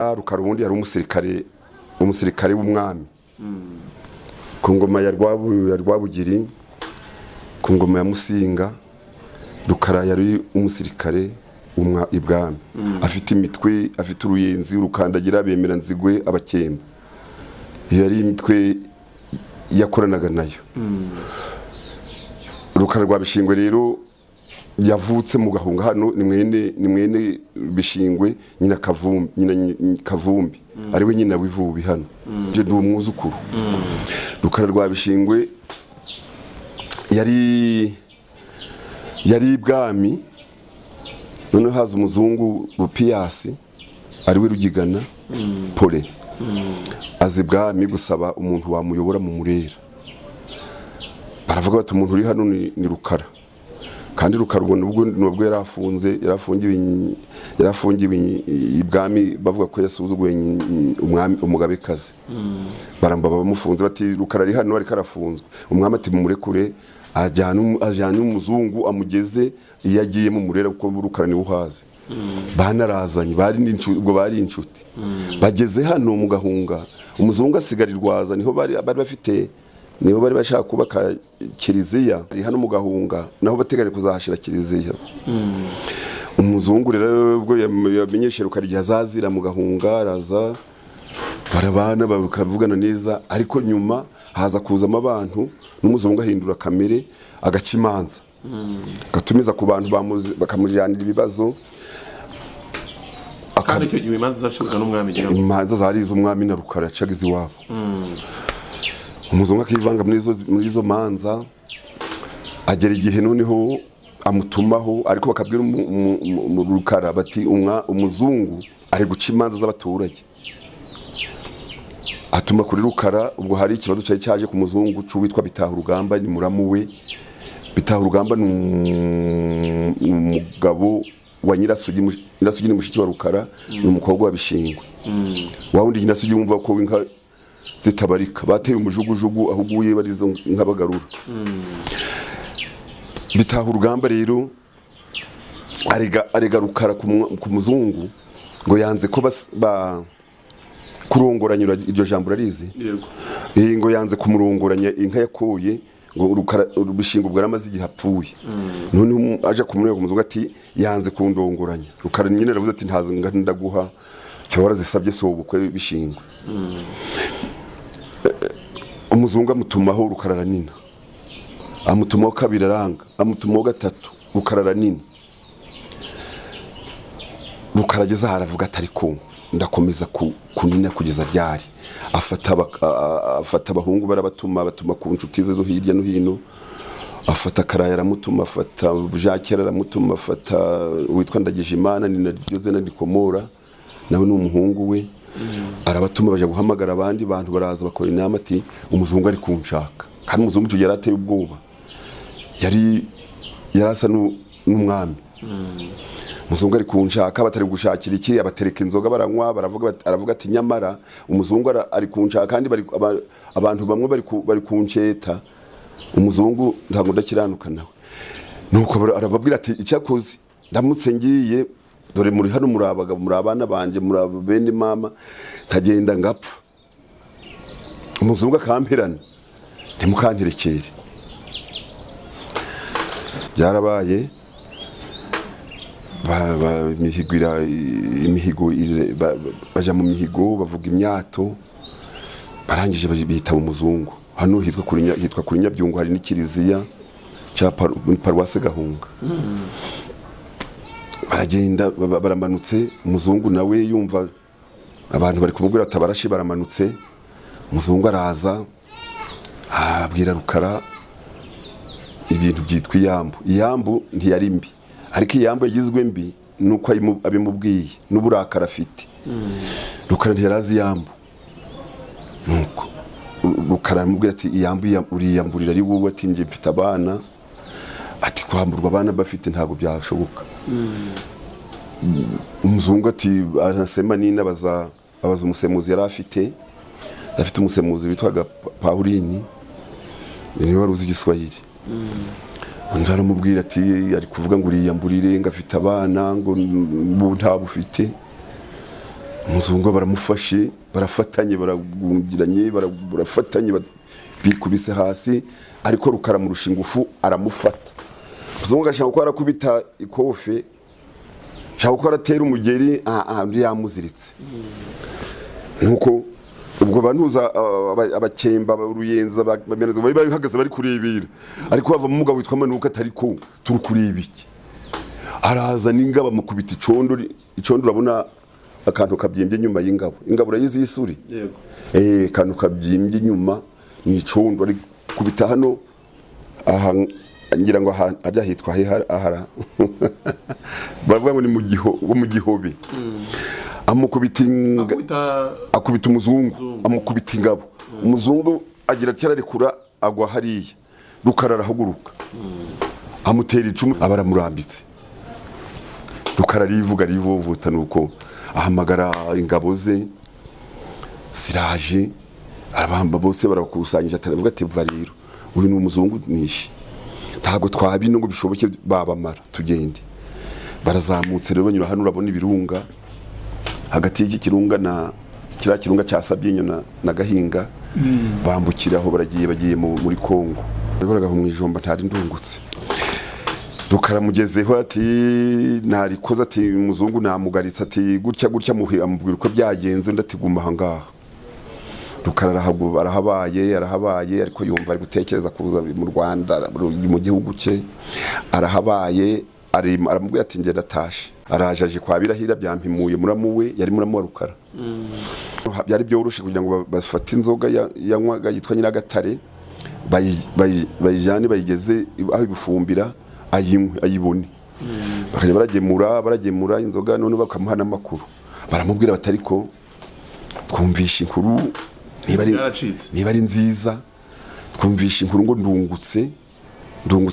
Rukara ubundi yari umusirikare w'umwami ku ngoma ya Rwabugiri, ku ngoma ya Musinga. Rukara yari umusirikare ibwami, afite imitwe, afite uruyenzi, urukandagira, bemera nzigwe, abakemba. Iyo yari imitwe yakoranaga nayo. Rukara rwa Bishingwe rero yavutse mu Gahunga hano, ni mwene Bishingwe, nyina Kavumbi, nyina Kavumbi ariwe nyina w'ivubi hano. Je ndi umwuzukuru. Rukara rwa Bishingwe yari ibwami, noneho haza umuzungu Rupiyasi ariwe Rugigana Pole, aza ibwami gusaba umuntu wamuyobora mu Murera. Baravuga bati umuntu uri hano ni Rukara, kandi Rukara ubwo nubwo yarafunze, yarafungiwe ibwami, bavuga ko yasuzuguye umwami umugabekazi. Baramba bamufunze bati Rukara ari hano ariko arafunzwe. Umwami ati mumurekure, ajyana umuzungu amugeze iyo agiye mu Murera, kuko Rukara niwe uhazi. Banarazanye, ubwo bari inshuti. Bageze hano mu Gahunga, umuzungu asigara Rwaza, niho bari bafite, niho bari bashaka kubaka kiliziya hano mu Gahunga, naho bateganya kuzahashira kiliziya. Umuzungu rero ubwo yamenyeshe Rukara igihe azazira mu Gahunga, araza barabana bakavugana neza, ariko nyuma haza kuzamo abantu, n'umuzungu ahindura kamere, agaca imanza, agatumiza ku bantu bakamujyanira ibibazo. Kandi icyo gihe imanza zacibwaga n'umwami, imanza zari iz'umwami na Rukara yacaga iz'iwabo. Umuzungu akivanga muri izo manza, agera igihe noneho amutumaho, ariko bakabwira Rukara bati umuzungu ari guca imanza z'abaturage. Atuma kuri Rukara. Ubwo hari ikibazo cyari cyaje ku muzungu witwa Bitahurugamba, ni muramu we. Bitahurugamba ni umugabo wa Nyirasugi, Nyirasugi ni mushiki wa Rukara, ni umukobwa wa Bishingwe. Wa wundi Nyirasugi wumva ko inka zitabarika, bateye umujugujugu aho uguye barizo nkabagarura. Bitahurugamba rero arega Rukara ku muzungu ngo yanze ko kurongoranya, iryo jambo urarizi? Yego. Ngo yanze kumurongoranya inka yakoye, ngo Rukara Bishingwe ubwo yaramaze igihe apfuye. None aje kumurega ku muzungu ati yanze kundongoranya. Rukara nyine aravuze ati ntazo ndaguha, cyo warazisabye so ubukwe Bishingwe. Umuzungu amutumaho, Rukara aranina, amutumaho kabiri aranga, amutumaho gatatu, Rukara aranina. Rukara ageze aho aravuga ati ariko ndakomeza kunina kugeza ryari? Afata abahungu barabatuma, batuma ku nshuti ze zo hirya no hino. Afata Karaya aramutuma, afata Jakera aramutuma, afata witwa Ndagijimana ni naryo zina rikomora, nawe ni umuhungu we, arabatuma baje guhamagara abandi bantu, baraza bakora inama ati umuzungu ari kunshaka. Kandi umuzungu icyo gihe yarateye ubwoba, yari yarasa n'umwami. Umuzungu ari kunshaka, batari gushakira iki, abatereka inzoga baranywa, baravuga, aravuga ati nyamara umuzungu ari kunshaka, kandi abantu bamwe bari kunceta, umuzungu ntabwo ndakiranuka nawe. Nuko arababwira ati icyakoze ndamutse ngiye, dore muri hano muri abagabo, muri abana banje, muri bene mama, nkagenda ngapfa, umuzungu akamperana, ntimukanterekere. Byarabaye, imihigo baja mu mihigo, bavuga imyato, barangije bitaba umuzungu. Hano hitwa kuri Nyabyungu, hari n'ikiliziya cya paruwase Gahunga. Baragenda baramanutse, umuzungu nawe yumva abantu bari kumubwira ati abarashi baramanutse. Umuzungu araza abwira Rukara ibintu byitwa iyambu. Iyambu ntiyari mbi, ariko iyambu yagizwe mbi nuko abimubwiye n'uburakara afite. Rukara ntiyarazi iyambu. Nuko Rukara aramubwira ati iyambu uriyamburira ari wowe, ati nje mfite abana, ati kwamburwa abana bafite ntabwo byashoboka. Umuzungu ati anasema nina, abaza umusemuzi yari afite umusemuzi witwaga Pauline, niwe wari uzi Igiswahili. Undi aramubwira ati ari kuvuga ngo uriyamburire, ngo afite abana, ngo ntabwo ufite. Umuzungu baramufashe, barafatanye, baragungiranye, barafatanye, bikubise hasi, ariko Rukara amurusha ingufu aramufata. Umuzungu agashaka ko arakubita ikofe, ashaka ko aratera umugeri, undi yamuziritse. Nuko ubwo bantuza abakemba Ruyenza bameneza bari bahagaze bari kurebera, ariko bava mu mugabo witwa Manuka atari ko turi kureba iki. Araza n'ingabo amukubita icondo, icondo urabona akantu kabyimbye nyuma y'ingabo, ingabo urayizi y'isuri? Yego. Akantu kabyimbye inyuma ni icondo, ari kubita hano aha, ngira ngo aha ajya hitwa ahara baravuga ngo ni mu giho, mu gihobe. Amukubita akubita umuzungu, amukubita ingabo. Umuzungu agira ati ararekura agwa hariya. Rukara arahaguruka, amutera icumu, aba aramurambitse. Rukara arivuga arivovuta, nuko ahamagara ingabo ze ziraje, arabamba bose barakusanyije, ataravuga ati va rero uyu ni umuzungu nishe, ntabwo twabino ngo bishoboke babamara, tugende. Barazamutse rero banyura hano urabona ibirunga, hagati y'iki kirunga na kiriya kirunga cya Sabyinyo na Gahinga, bambukiraho baragiye, bagiye muri Kongo. Baragaho mu ijomba ntari ndungutse. Rukara mugezeho ati narikoze, ati umuzungu namugaritse, ati gutya gutya, amubwira uko byagenze, undi ati guma aha ngaha. Rukara arahabaye, arahabaye, ariko yumva ari gutekereza kuza mu Rwanda, mu gihugu cye. Arahabaye, aramubwira ati ngenda tashe. Araje aje kwa Birahira byampimuye muramu we, yari muramu wa Rukara. Byari byoroshe kugira ngo bafate inzoga yanywaga yitwa Nyiragatare, bayijyane bayigeze aho ibufumbira, ayinywe ayibone. Bakajya baragemura inzoga, none bakamuha n'amakuru. Baramubwira batari ko twumvisha inkuru niba ari nziza, twumvisha inkuru ngo ndungutse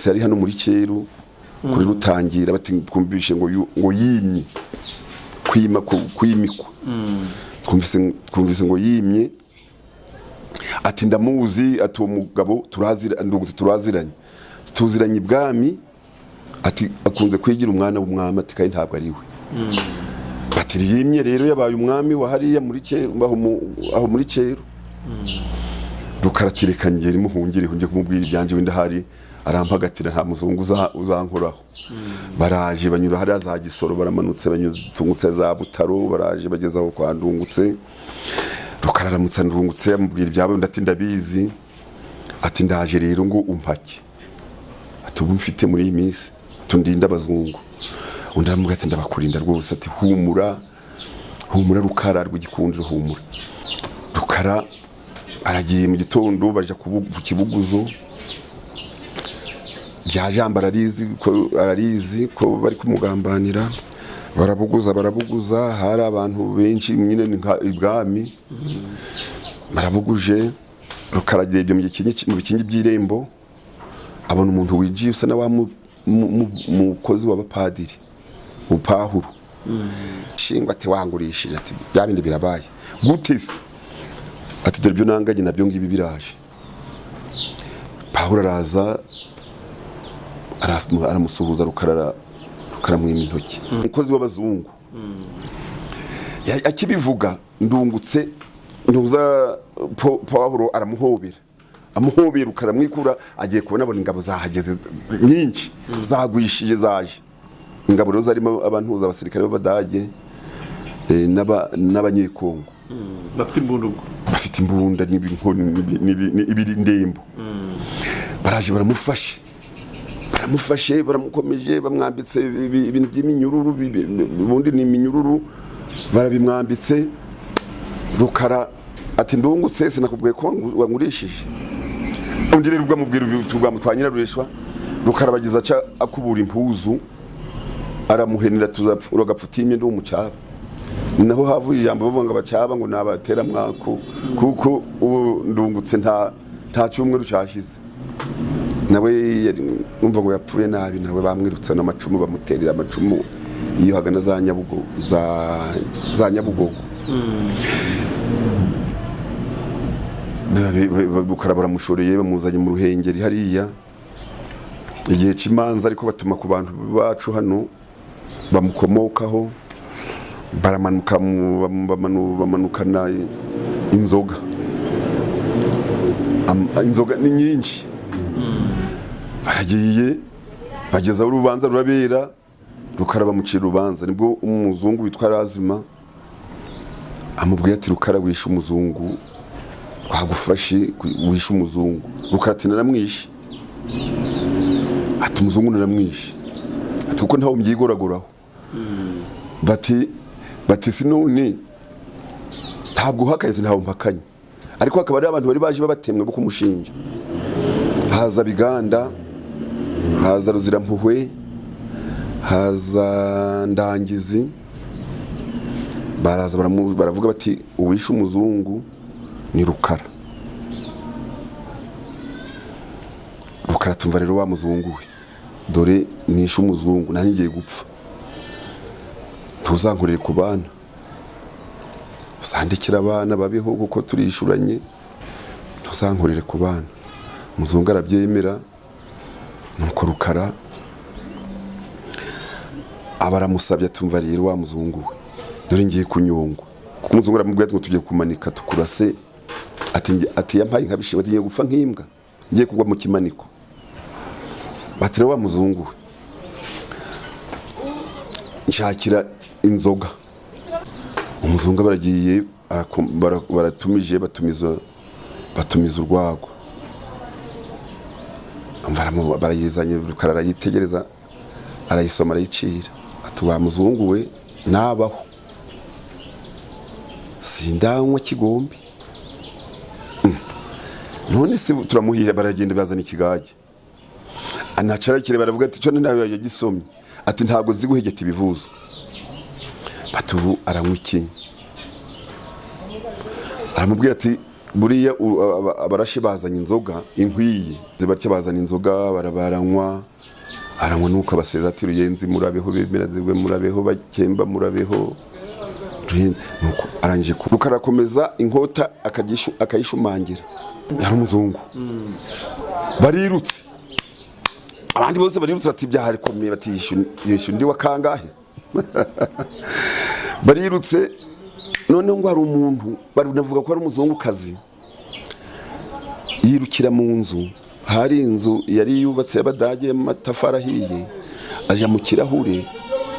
yari hano muri Cyeru kuri Rutangira, bati twumvishe ngo yimye, kwima kwimikwa. Twumvise ngo yimye, ati ndamuzi, ati uwo mugabo ndungutse turaziranye, tuziranye ibwami, ati akunze kwigira umwana w'umwami, ati kandi ntabwo ari we. Bati yimye rero yabaye umwami wa hariya muri Cyeru, aho muri Cyeru. Rukara ati reka ngere muhungire njye kumubwira ibyanje, wenda hari arampagatira nta muzungu uzankoraho. Baraje banyura hariya za Gisoro, baramanutse banyutungutse za Butaro, baraje bageze aho kwa Ndungutse. Rukara aramutsa Ndungutse amubwira ibyabo, undi ati ndabizi, ati ndaje rero ngo umpake, ati ubu mfite muri iyi minsi, ati ndinda abazungu. Undi aramubwira ati ndabakurinda rwose, ati humura humura Rukara rw'igikundiro, humura. Rukara aragiye mu gitondo baja ku Kibuguzo, rya jambo ararizi ko bari kumugambanira, barabuguza, hari abantu benshi nyine ibwami, barabuguje. Rukara agiye mu bikingi by'irembo, abona umuntu winjiye usa na wa mukozi w'abapadiri upahuru. Shingwa ati wangurishije, ati bya bindi birabaye gute se? Ati dore byo nanganye nabyo ngibi biraje. Pawulo araza aramusuhuza, Rukara mwima intoki. Umukozi w'abazungu akibivuga ndungutse nduza Pawulo aramuhobera, amuhobera Rukara mwikura, agiye kubona abona ingabo zahageze nyinshi zagwishije zaje. Ingabo rero zarimo abantu abasirikare b'Abadage n'Abanyekongo bafite imbunda, bafite imbunda n'ibiri ndembo. Baraje baramufashe, baramukomeje, bamwambitse ibintu by'iminyururu, ubundi ni iminyururu, barabimwambitse. Rukara ati ndungutse sinakubwiye ko wangurishije. Undi rero ubwo amubwira twa Nyirarureshwa. Rukara bagize aca akubura impuzu aramuhenera, uragapfa utimye ndi umucaba. Naho havuye ijambo bavuga ngo abacaba ngo nabatera mwako, kuko ubu ndungutse nta cyumweru cyashize nawe numva ngo yapfuye nabi, nawe bamwirutse n'amacumu, bamuterera amacumu iyo hagana za Nyabugo za Nyabugogo. Rukara baramushoreye bamuzanye mu Ruhengeri hariya igihe cy'imanza, ariko batuma ku bantu bacu hano bamukomokaho Baramanuka bamanukana inzoga. Inzoga ni nyinshi. Baragiye bageza aho urubanza rurabera, Rukara bamucira urubanza. Nibwo umuzungu witwa Razima amubwiye ati Rukara wishe umuzungu, twagufashe wishe umuzungu. Rukara ati naramwishe, ati umuzungu naramwishe, ati kuko ntawe mbyigoragoraho. Bati sinone ntabwo uhakanye, ntawe mpakanye. Ariko hakaba hari abantu bari baje babatemwe bo kumushinja. Haza Biganda, haza Ruzirampuhwe, haza Ndangizi, baraza baravuga bati uwishe umuzungu ni Rukara. Rukara tumva rero wa muzungu we, dore nishe umuzungu nanjye ngiye gupfa, ntuzankorere ku bana, uzandikira abana babeho kuko turishuranye, ntuzankorere ku bana. Umuzungu arabyemera. Nuko Rukara abaramusabye atumva rero wa muzungu we, dore ngiye kunyongwa. Kuko umuzungu aramubwira ati ngo tugiye kumanika tukurase, ati yampaye nkabishima, ati ngiye gupfa nk'imbwa, ngiye kugwa mu kimaniko. Bati rero wa muzungu we, nshakira inzoga. Umuzungu baragiye baratumije, batumiza urwagwa. Barayizanye, Rukara arayitegereza, arayisoma, arayicira. Ati wa muzungu we nabaho sindanywa kigombe. None se turamuhira. Baragenda bazana ikigage, anacarakire baravuga ati cyo nawe yagisomye, ati ntabwo nzi guhegeta ibivuzo. Bati ubu aranywa iki? Aramubwira ati buriya abarashi bazanye inzoga inkwiye, zibatya bazanye inzoga barabaranywa. Aranywa nuko abaseza ati Ruyenzi murabeho, bemera zigwe murabeho, bakemba murabeho, Ruyenzi. Nuko arangije Rukara akomeza inkota akayishumangira. Yari umuzungu. Barirutse, abandi bose barirutse bati byaharikomeye, bati yishu ndi wa kangahe. Barirutse. Noneho ngo hari umuntu banavuga ko ari umuzungukazi, yirukira mu nzu. Hari inzu yari yubatse y'Abadage y'amatafari ahiye, aja mu kirahure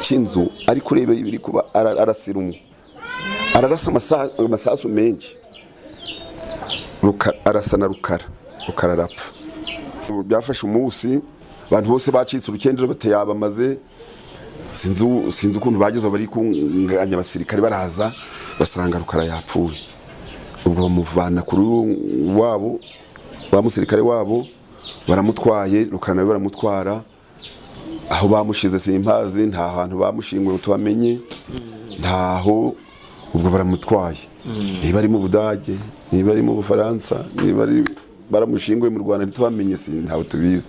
cy'inzu ari kureba ibiri kuba, arasira umwe, ararasa amasasu menshi. Arasa na Rukara, Rukara arapfa. Byafashe umunsi, abantu bose bacitse urukendero bateyabamaze. Sinzi ukuntu bageze bari kunganya abasirikare, baraza basanga Rukara yapfuye. Ubwo bamuvana kuri wabo wa musirikare wabo, baramutwaye. Rukara nawe baramutwara, aho bamushize simpazi, nta hantu bamushinguye tubamenye, ntaho. Ubwo baramutwaye, niba ari mu Budage, niba ari mu Bufaransa, niba ari baramushinguye mu Rwanda ntitubamenye, si ntawe tubizi.